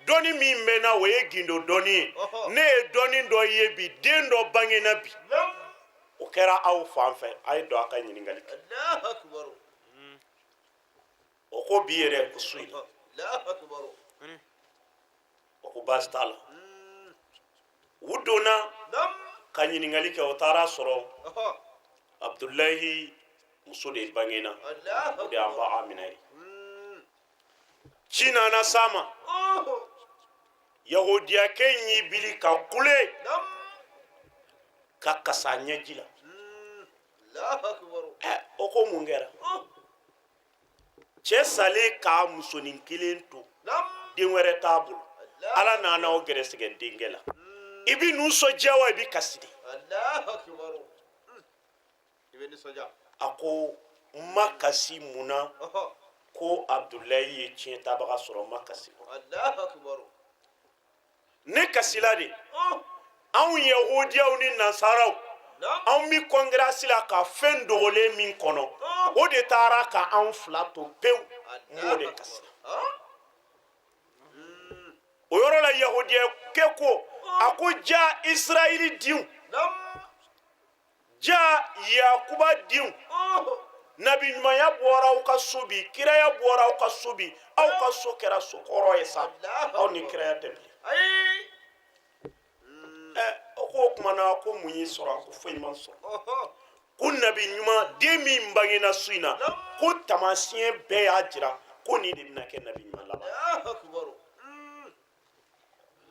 dɔnni min bɛ n na, o ye gindo dɔnni ye. Ne ye dɔnni dɔ ye bi, den dɔ bangena bi, o kɛra aw fan fɛ, a ye don a ka ɲininkali kɛ. O ko bi yɛrɛ ko su in, o ko baasi t'a la. U donna ka ɲininkali kɛ, o taara sɔrɔ Abudulayi muso de bangena, o de y'an ba Amina ye. Ci nana s'a ma, yahudiyakɛ y'i bili ka kule ka kasa ɲɛji la. O ko mun kɛra? Cɛ salen k'a musonin kelen to, den wɛrɛ t'a bolo, Ala nana o gɛrɛsɛgɛ denkɛ la. I bɛ nisɔndiya wa i bɛ kasi de? A ko n ma kasi mun na? Ko Abudulayi ye tiɲɛ tabaga sɔrɔ, n ma kasi. Ne kasila de, anw yahudiyaw ni nasaraw, anw bɛ kɔnkirasi la ka fɛn dogolen min kɔnɔ, o de taara ka anw fila to pewu, n b'o de kasi. O yɔrɔ la, yahudiyakɛ ko, a ko ja Israɛli denw, ja Yakuba denw, nabi ɲumanya bɔra aw ka so bi, kiraya bɔra aw ka so bi, aw ka so kɛra so kɔrɔ ye sa, aw ni kiraya tɛ bilen. Ɛ, o ko o tuma na ko mun y'i sɔrɔ? A ko foyi ma n sɔrɔ. Ko nabi ɲuman den min bangena su in na, ko taamasiyɛn bɛɛ y'a jira ko nin de bɛna kɛ nabi ɲuman laban.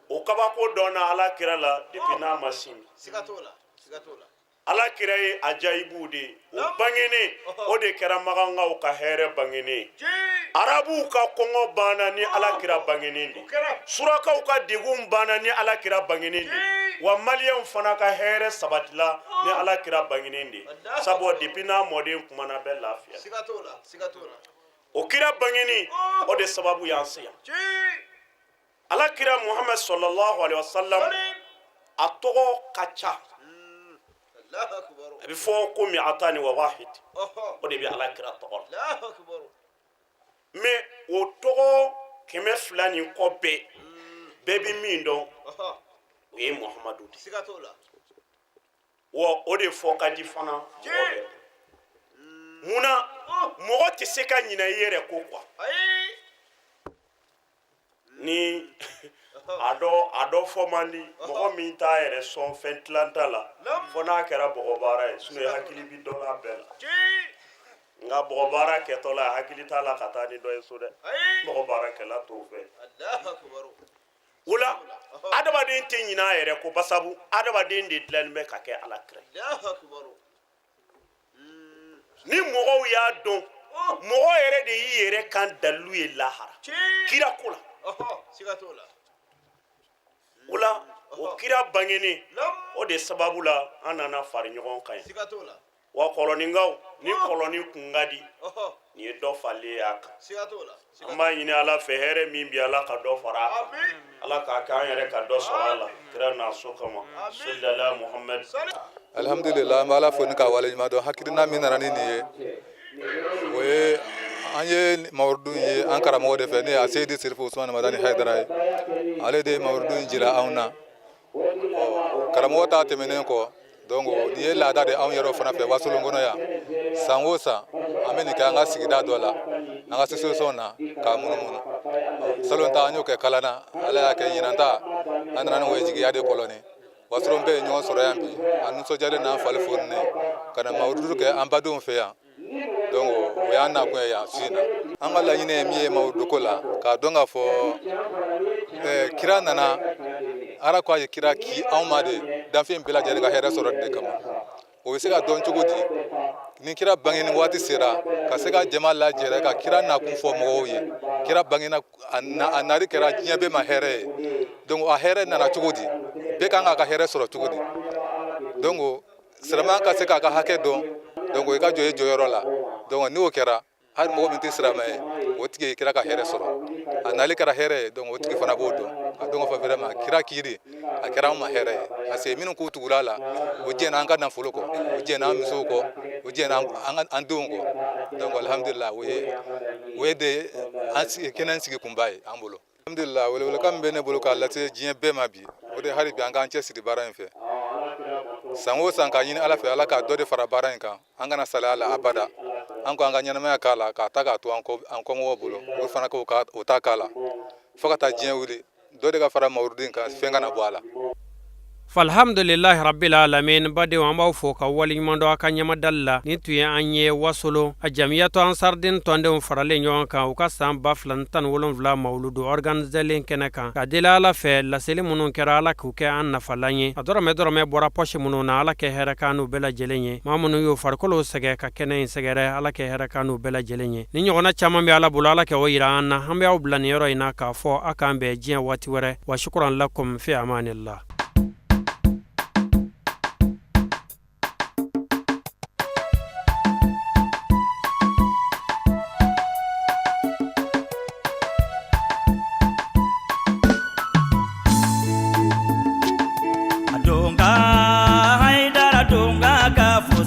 O kabako dɔnna Ala kira la depuis n'a ma sin. Ala kira ye ajayibuw de ye. O bangenen, o de kɛra makankaw ka hɛrɛ bangenen ye. Arabuw ka kɔngɔ banna ni Ala kira bangenen de ye. Surakaw ka degun banna ni Ala kira bangenen de ye. Wa maliyɛnw fana ka hɛrɛ sabatila ni Ala kira bangenen de ye, sabu depuis n'a mɔden kumana, bɛɛ lafiya. O kira bangeni, o de sababu y'an se yan. Ala kira Muhamad sallallahu alaihi wasallam, a tɔgɔ ka ca. A bɛ fɔ ko mi'atani wa wahid, o de bɛ Ala kira tɔgɔ la. Mais o tɔgɔ 200 ni kɔ bɛɛ, bɛɛ bɛ min dɔn, O ye Muhamadu de. Wa o de fɔ ka di fana mɔgɔ bɛɛ. Munna mɔgɔ tɛ se ka ɲinɛ i yɛrɛ ko quoi. Ni a dɔ fɔ man di mɔgɔ min t'a yɛrɛ sɔn fɛn tilanta la, fo n'a kɛra bɔgɔbaara ye, sinon hakili bi dɔ la bɛɛ la. Nka bɔgɔbaara kɛtɔ la, hakili t'a la ka taa ni dɔ ye so dɛ. Bɔgɔbaarakɛla t'o fɛ. O la adamaden tɛ ɲinɛ a yɛrɛ ko, basabu adamaden de dilanlen bɛ ka kɛ Ala kira ye. Ni mɔgɔw y'a dɔn, mɔgɔ yɛrɛ de y'i yɛrɛ kan dalilu ye lahara kira ko la. O la o kira bangenen, o de sababu la an nana fari ɲɔgɔn kan yan. Wa kɔlɔninkaw, ni kɔlɔnin kun ka di, nin ye dɔ falen ye a kan. An b'a ɲini Ala fɛ, hɛrɛ min bi, Ala ka dɔ fara a kan, Ala k'a kɛ an yɛrɛ ka dɔ sɔrɔ a la kira n'a so kama. Salala Muhammed. Alhamdulillah, an bɛ Ala fo ni k'a waleɲuman dɔn. Hakilina min nana ni nin ye, o ye an ye mawuludu ye an karamɔgɔ de fɛ, ne ye Aseyidi Serifu Usumani Madani Hayidara ye. Ale de ye mawuludu in jira anw na. Karamɔgɔ ta tɛmɛnen kɔ, donc nin ye laada de anw yɛrɛ fana fɛ Wasolon kɔnɔ yan. San o san an bɛ nin kɛ an ka sigida dɔ la, an ka association na, k'a munumunu. Salon ta an y'o kɛ Kalana. Ala y'a kɛ ɲinan ta an nana ni o ye jigiya de Kɔlɔni. Wasolon bɛɛ ye ɲɔgɔn sɔrɔ yan bi, an nisɔndiyalen n'an fali foninen ka na mawuludu kɛ an badenw fɛ yan. Donc o y'an nakun ye yan su in na. An ka laɲini ye min ye mawuludu ko la, k'a dɔn k'a fɔ kira nana, Ala ko a ye kira ci anw ma de danfɛn bɛɛ lajɛlen ka hɛrɛ sɔrɔ de kama. O bɛ se ka dɔn cogo di? Ni kira bangeni waati sera, ka se ka jama lajɛrɛ ka kira nakun fɔ mɔgɔw ye. Kira bangena, a nari kɛra diɲɛ bɛɛ ma hɛrɛ ye. Donc a hɛrɛ nana cogo di? Bɛɛ kan k'a ka hɛrɛ sɔrɔ cogo di? Donc silamɛya ka se k'a ka hakɛ dɔn, donc i ka jɔ i jɔyɔrɔ la. Donc n'o kɛra, hali mɔgɔ min tɛ silamɛ ye, o tigi ye kira ka hɛrɛ sɔrɔ. A nali kɛra hɛrɛ ye, donc o tigi fana b'o dɔn, a dɔn k'a fɔ vraiment kira kiri a kɛra anw ma hɛrɛ ye. Parce que minnu k'u tugula a la, o jɛnna an ka nafolo kɔ, o jɛnna an musow kɔ, o jɛnna an denw kɔ. Donc alhamdulillah, o ye de an kɛnɛ sigi kunba ye an bolo. Alhamdulillah, welewelekan min bɛ ne bolo k'a lase diɲɛ bɛɛ ma bi, o de hali bi an k'an cɛsiri baara in fɛ. San o san k'a ɲini Ala fɛ, Ala k'a dɔ de fara baara in kan. An kana salaya la abada. An ko an ka ɲɛnamaya k'a la, k'a ta k'a to an kɔmɔgɔw bolo, olu fana k'o o ta k'a la fo ka taa diɲɛ wuli, dɔ de ka fara mawuludu in kan, fɛn kana bɔ a la. Falhamdulilahi rabbil alamin. Badenw, an b'aw fo ka waleɲuman dɔn a ka ɲɛmadali la. Nin tun ye an ye Wasolo a jamiyatu Ansardin tɔndenw faralen ɲɔgɔn kan, u ka san 2017 mawuludu organiselen kɛnɛ kan. Ka deli Ala fɛ, laseli minnu kɛra, Ala k'u kɛ an nafalan ye. A dɔrɔmɛ dɔrɔmɛ bɔra pɔsi minnu na, Ala kɛ hɛrɛ kan n'u bɛɛ lajɛlen ye. Maa minnu y'u farikolo sɛgɛ ka kɛnɛ in sɛgɛrɛ, Ala kɛ hɛrɛ kan n'u bɛɛ lajɛlen ye. Ni ɲɔgɔnna caman bɛ Ala bolo, Ala kɛ o yira an na. An bɛ aw bila nin yɔrɔ in na k'a fɔ a k'an bɛn diɲɛ waati wɛrɛ. Wa shukran lakum, fi amanillah.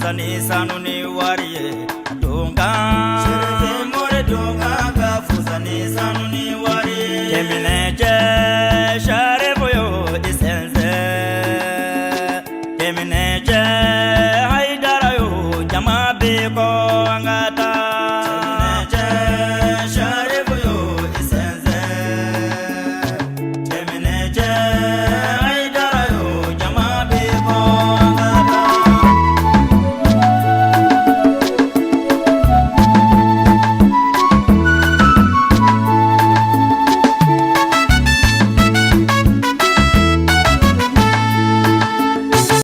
Ni sanu ni wari ye donka more donka.